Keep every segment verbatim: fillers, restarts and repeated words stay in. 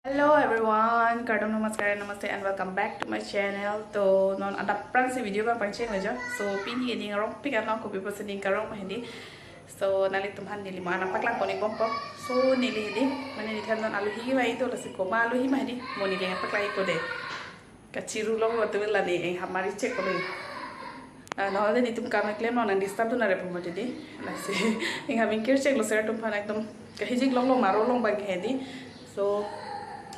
Hello everyone, kardom, namaskar, namaste and welcome back to my channel. To non adap prang si video abang pangcheng lo jo. So pini ke ning arongpik anlo, kopi pusi ning karong ma hedi. So nanglitum aphan neli mo nangpaklang pon-ik bompo. So neli hedi, mane neli than non alohi kevang-ik do, lasi komat alohi ma hedi, mo neli nangpaklang-ikpo dei. Kachiru longlo tu la ne, eh, hamari chek kolo. Ah, no, de netum kam keklem lo, nang disturb dun nare pon mo hedi. Lasi, eh, hamari kir chek lo sir atum aphan ekdom kahijik longlo, maro long abang ke hedi. So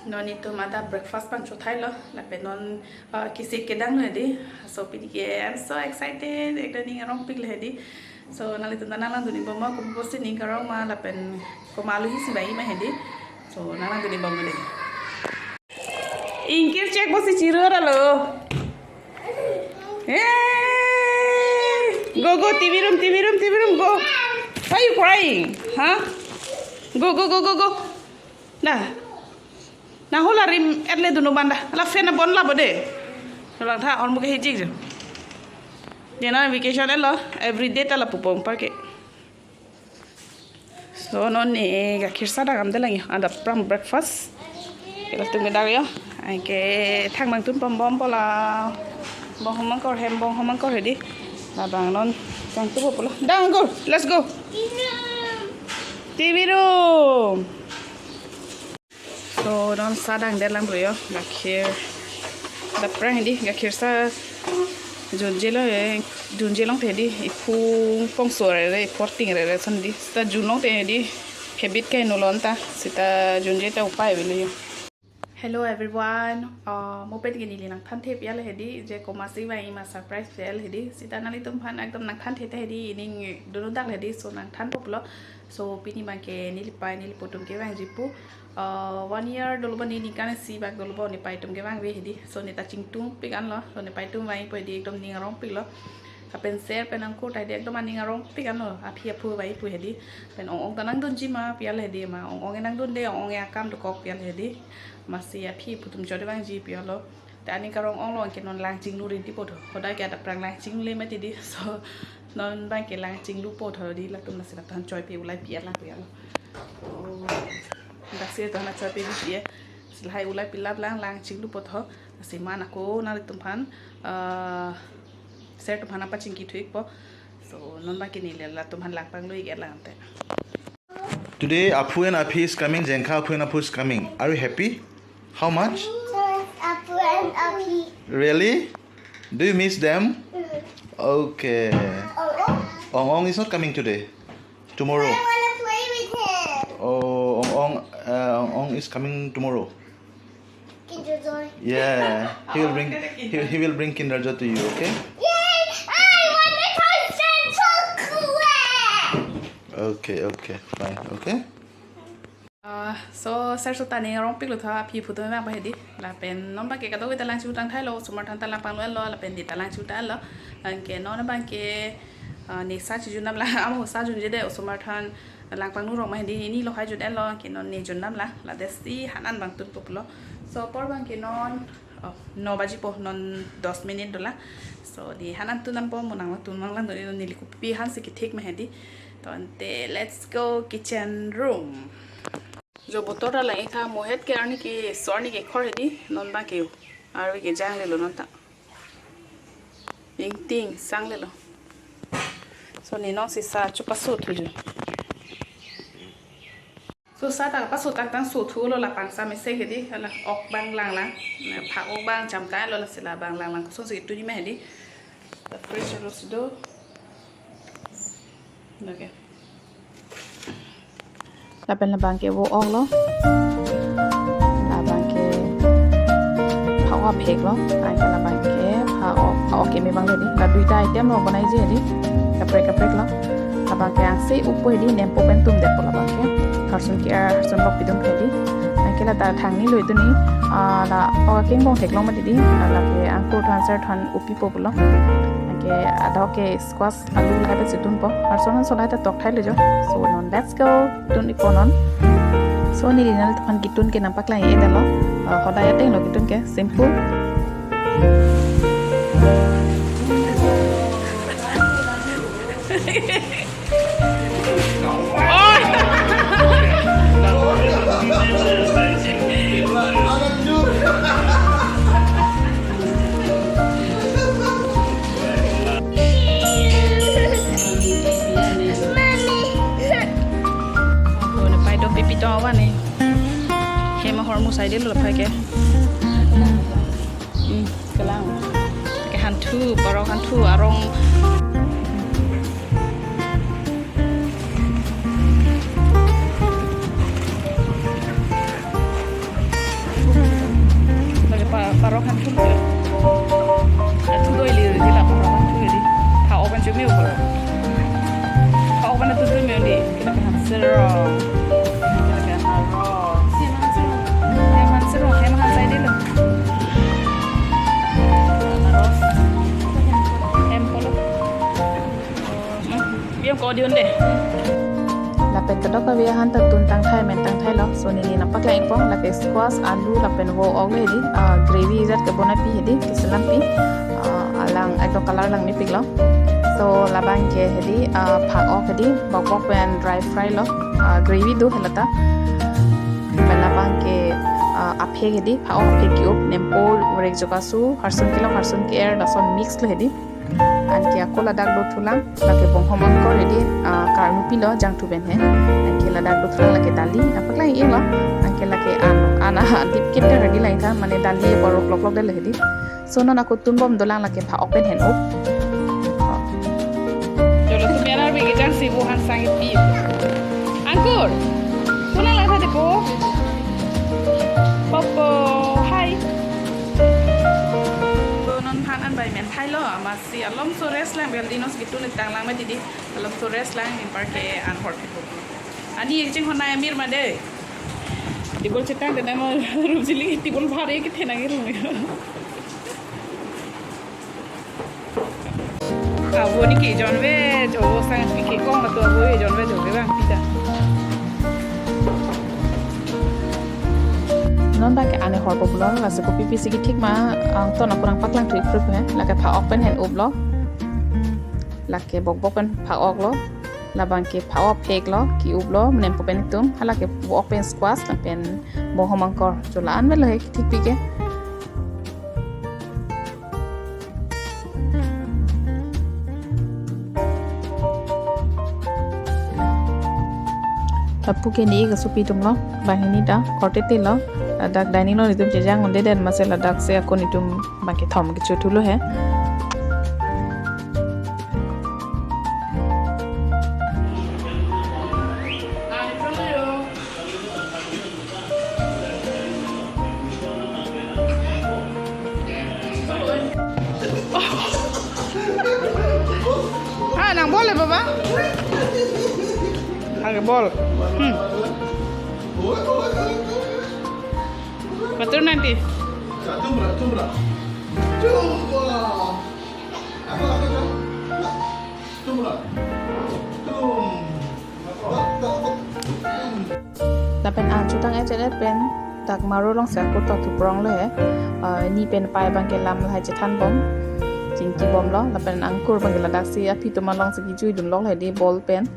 non netum adap breakfast pangchothailo, lapen non, ah, kisik kedang lo hedi. So pini ke I'm so excited, ekdom ning arongpik lo hedi. So nanglitum ta nanglang dun-ik bompo, kopi pusi ning karong ma lapen komat alohi si vang-ik ma hedi. So nanglang dun-ik bompo dei. Ingkir chek pusi chiru ra lo. Hey! Go, go, T V room, T V room, T V room, go. Why you crying? Huh? Go, go, go, go, go. Dah. Nang hala rim et le dunu banda. La fan abon la bo dei. Lang tha, on mo ke hijik jo. Dei non vacation et lo. Every day ta lapu pon parke. So non ne gakhir sa dang damde lang jo. Adap prang breakfast. Ke latum ke dak jo. Anke thang abang tun pon bompo la. Bong hom angkor, hem bong hom angkor hedi. Labang non kangtu bompo la. Dang go. Let's go. T V room. So non sa dang det lang bro jo, gakhir. Adap prang hedi, gakhir sa junje lo, eh, junje longte hedi, iphung pongso rere, iphorting rere ason hedi. Seta jun longte hedi, habit ke nulon ta, seta junje ta upai avelo jo. Hello everyone, uh, mo pen ke neli nangthanthe pi-et lo hedi, je komat si vang-ik ma surprise pi-et lo hedi, seta nanglitum aphan ekdom nangthanthe te hedi, ning dunu dak lo hedi, so nangthan bompo lo. So pini abang ke neli pei neli po atum kevangji pu. Uh, one year dolo bo, ne ningkan isi bak dolo bo, ne pei atum kevang ave hedi. So ne ta chingtungpik anlo. So ne pei atum vang-ikpo hedi, ekdom ning arongpik lo. Lapen sir pen angkur ta hedi ekdom aning arongpik anlo. Aphi aphu vang-ikpo hedi. Pen ong ong ta nangdunji ma pi-et lo hedi ma. Ong ong nangdunde, ong ong akam dokok pi-et lo hedi. Masi aphi aphu atum chot vangji pi-et lo. Te aning karong ong lo, anke non lang chinglu rinti po tho. Hodai ke adap prang lang chingle mati hedi. So non abang ke lang chinglupo tho hedi, latum lasi latum choi pe ulai pi-et lang pi-et lo. Oh. Dak sir atum choi pe pi-et. Lasi lahai ulai pilap lang, lang chinglupo tho. Lasi ma ako nanglitum aphan, ah, sir atum aphan nangpachingki thu-ikpo. So non abang ke neli latum aphan lang panglo-ik et lang te. Today, Aphu and Aphi is coming. Jengkha Aphu and Aphu is coming. Are you happy? How much? Yes, Aphu and Aphi. Really? Do you miss them? Mm. Okay. Oh, oh. Ong Ong is not coming today. Tomorrow. I wanna play with him. Oh, Ong Ong, uh, Ong Ong is coming tomorrow. Kinder Joy. Yeah, he will bring he, he will bring Kinder Joy to you, okay? Yay! I want the constant chocolate. Okay, okay, fine, okay. Ah, so sir so ta ning arongpik lo tha, aphi aphu atum vang pa hedi. Lapen non abang ke kadokave ta lang chinglu tangthailo, osomar than ta lang panglo-etlo, lapen ne ta lang chinglu tanglo. Anke non abang ke, ah, ne sa chijun dam lang, amo sa junje dei, osomar than lang panglo rong ma hedi, ne ni lo hai jun-etlo, anke non ne jun dam lang, la desi han an abang tun po pulo. So apor abang ke non, oh, no baji po, non dos minute dolang. So ne han an tun dampo, mo nang tun vang lang do, ne neli kopi han si kethik ma hedi. To ante, let's go kitchen room. Jo botor ta lang-ik tha, mo het ke arni keso arni kekhor hedi, non abang ke arve ke janglelo non ta. Ingting sanglelo. So ne non si sa chepaso thuji. So sa ta paso tangtang so thulo, la pangsa mesen hedi, la ok abang langlang. Na phak ok abang cham ta lo, lasi labang langlang. Kosonsi tu ni ma hedi. The fridge aro si do. Okay. Lapen labang ke vo ok lo. Labang ke phak ok phek lo. Anke labang ke phak ok, phak ok ke me abang hedi. La duita item lo bonai ji hedi. Kaprek kaprek lo. Labang ke angse upo hedi, nempo pen tum detpo labang ke. Harsun ke-ar, harsun lok pidum hedi. Anke la ta thang ni lo itu ni. Ah, la ok akeng bong thek long mati hedi. La ke angkur than sir than upi po pulo. Anke adok ke squash alu lahai ta si tunpo. Arson an solai ta tok thai lo jo. So non let's go. Tun-ikpo non. So neli nanglitum aphan kitun ke nangpaklang-ik etlo. Ah, hodai ateng lo kitun ke. Simple. Ema hormu saidelo laphai ke. Hmm, kelang. Ke hanthu, parok hanthu, arong. Lake pa-, parok hanthu. Hanthu do ili, ili la parok hanthu ili. Pha-ok pen chumi uko. Pha-ok pen hanthu chumi undi. Kita ke hanserong. Kita ke hanserong. Hem hanserong, hem han saidelo. Hem polo. Biang ko diun deh. Lapen kedok kave ahan ta tun tangthai men tangthailo. So neli nangpaklang-ikpon lake squash, alu lapen vo-ok le hedi. Ah, gravy jat kebonai pi hedi, keselam pi. Ah, alang ekdom color lang mepiklo. So labang ke hedi, ah, phak-ok hedi, bokbok pen dry fry lo. Ah, gravy do helata. Pen labang ke, ah, aphek hedi, phak-ok aphek ki-up, nempo, rek jokasu, harsun kelong, harsun ke-er, lason mix lo hedi. Anke ako ladak dothulang, lake bonghom angkor hedi, ah, karnu pilo jangthu pen he. Anke ladak dothulang lake dali, nangpaklang-iklo. Anke lake an, an, an, tip kit der hedi lang tha, mane dali parok lok lok der hedi. So non ako tunbom dolang lake phak-ok pen hen-up. Jolo tu merar bigi jang si buhan sang ipi. Angkur. Tunang lang tadi po. Popo, hai. So non han an bai men thailo, amatsi alomso rest lang bel dinos gitu ni tanglang ma didi. Alomso rest lang, anparke an hor pipo. Ani ekjing honai amir ma de. Table chetang de nang room ceiling table bhar ek thena ke room. Abo ni ke jonve, jo sang pi ke kong matu abo e jonve jo ke bang pita. Non dak ke ane hor popular, lasi kopi pisi ke thik ma, angton ako nangpaklang thu ik prup he, lake phak-ok pen hen-up lo, lake bokbok pen phak-ok lo, labang ke phak-ok phek lo, ki-up lo, nempo pen itum, hala ke vo-ok pen squash, lapen bonghom angkor, chola an melo he, thik pi ke. Lapu ke ni kasopi atum lo, banghini ta, korte te lo, ladak dining lo nitum chejang unde den mase ladak se ako nitum bangkethom kecho thulo he. Ah, nang bol le, Baba? Nang bol. Hmm. Betul nanti. Tumra, tumra. Tumra. Apa, apa, apa? Tumra. Tum. Lapen an chotang-et-et pen dak maru alongsi ako ta thuprong lo he. Ah, ni pen pei bangke lam lahai chethan bom, chingki bom lo. Lapen angkur bangke ladaksi aphi atum alongsi kejui dun lok hedi bol pen.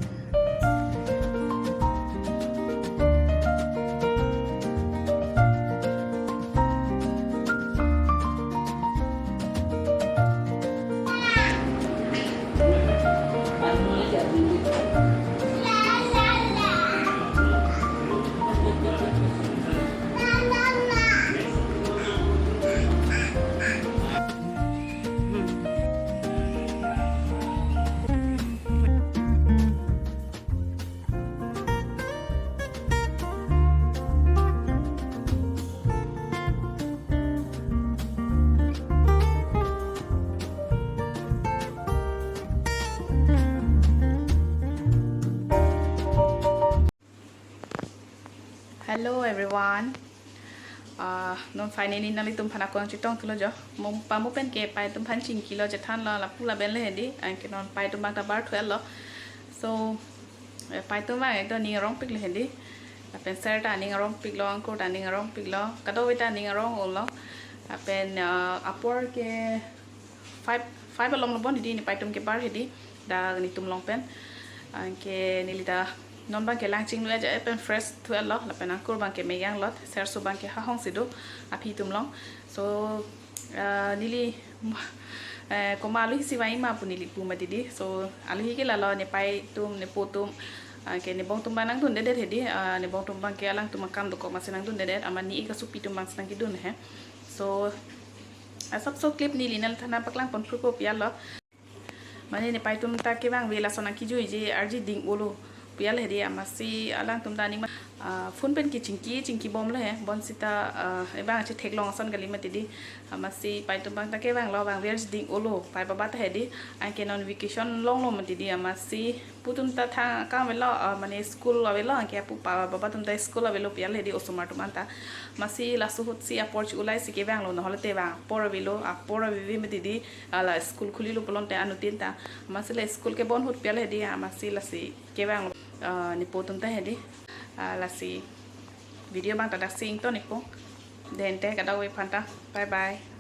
Hello everyone. Ah, non finally nanglitum aphan ako nangchetong thulo jo. Mo pamu pen ke pei atum aphan chingkilo chethanlo lapu laben le hedi. Anke non pei atum bang ta bar thulo. So, eh, pei atum bang ekdom ning arongpik le hedi. Lapen ser ta ning arongpiklo, angkur ta ning arongpiklo, kadokave ta ning arong-olo. Lapen, ah, apor ke five, five along lo bon hedi, ne pei atum kebar hedi, dak netum along pen. Anke neli ta non bangke lang chinglu aja pen fresh thulo, lapen angkur bangke meyang lot, serso bangke hahong si do, aphi atum along. So, ah, neli, eh, komat aluhi si vangji ma pu neli pu ma didi. So, aluhi ke lalo, ne pei atum, ne po atum, Anke ne bong atum abang nangdundedet hedi, ah, ne bong atum abang ke alangtum akam dokok amatsi nangdundedet, amat ne-ik asopi atum abang si nangkedun he. So, asapso clip neli nangliphan nangpaklangponphrupo pu-anlo. Mane ne pei atum ta kevangve lason nangkijuije arji ding-olo pu-an hedi, amatsi alangtum ta aning, ah, phone pen kechingki chingkibomlo he, bonsita, ah, ebang chetheklong ason kali mati di, amatsi pei atum abang ta kevanglo, vangve arji ding-olo, pei baba ta hedi, anke non vacation longlo mati di, amatsi pu atum ta thang akam avelo, ah, mane school avelo, anke apu pei baba atum ta school avelo pu-an hedi, osomar atum anta. Amatsi laso ahutsi apor chu-ulai si kevanglo, nahole te vang apor avelo, apor aveve mati di, ah, la school khulilo pulote anuttin ta. Amatsi la school kebon ahut pu-an hedi, amatsi lasi kevanglo, ah, nepo atum ta hedi. Ah, lasi video abang ta daksi ingtonpo. Dente kadokave aphan ta. Bye bye.